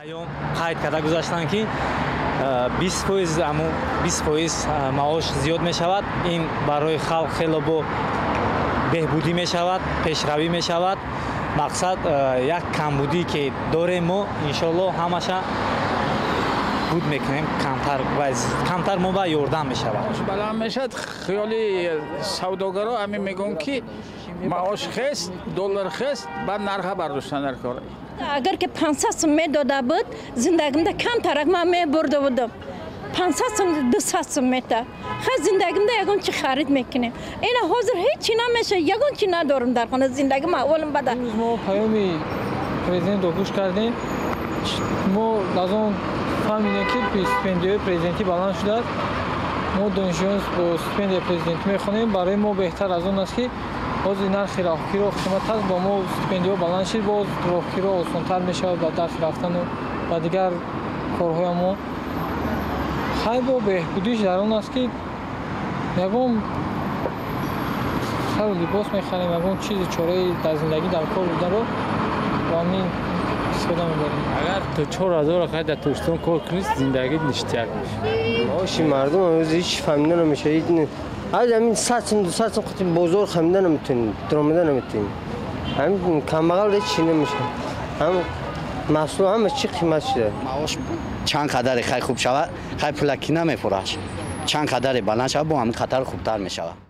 Паём қайд карда гузаштанд, ки 20%, аму 20% маош зиёд мешавад. Ин барои халқ хело бо беҳбудӣ мешавад, пешравӣ мешавад. Мақсад, як камбудӣ ки дорем мо, иншоалло, ҳамаша буд мекунем, камтар камтар мо ба ёрдам мешавад. Баланд мешавад. Хиёли савдогаро ҳамин мегӯям, ки маош хест, доллар хест, баъд нарха бардоштан дар кор. Агар ки 500 сум медода буд, зиндагимда камтарак ман мебурда будам. 500 сум, 200 сум мета хай, зиндагимда ягон чи харид мекунем. Ина ҳозир ҳеҷ чи намеша, ягон чи надорам дар хона, зиндагим аҳволим бада. Имрӯз мо паёми президентро гӯш кардем. Мо аз он фаҳмидем, ки стипендияҳои президентӣ баланд шудааст. Мо донишҷӯён бо стипендияи президентӣ мехонем. Барои мо беҳтар аз он аст, ки ҳозир нархи роҳкиро қимат аст, бо мо стипендияҳо баланд шид, боз роҳкиро осонтар мешавад ба дарс рафтану ба дигар корҳои мо. Хай, бо беҳбудиш дар он аст, ки ягон сару либос мехарем, ягон чизи чораи дар зиндагӣ дар кор буданро бо ҳамин истифода мебарем. Агар то 4000 хай дар Тоҷикистон кор кунӣ, зиндагит ништяк мешавад. Маоши мардум ҳанӯз ҳеҷ фаҳмида намешавад. Аз ҳамин 100 сум, 200 сум қути бозор хамида наметавонем, даромада наметавонем. Ҳамин камбағал ҳеҷ чи намешавад. Ҳам маҳсул, ҳама чи қимат шуда. Маош чанд қадаре хай хуб шавад, хай пулакӣ намефураш. Чанд қадаре баланд шавад, бо ҳамин қатар хубтар мешавад.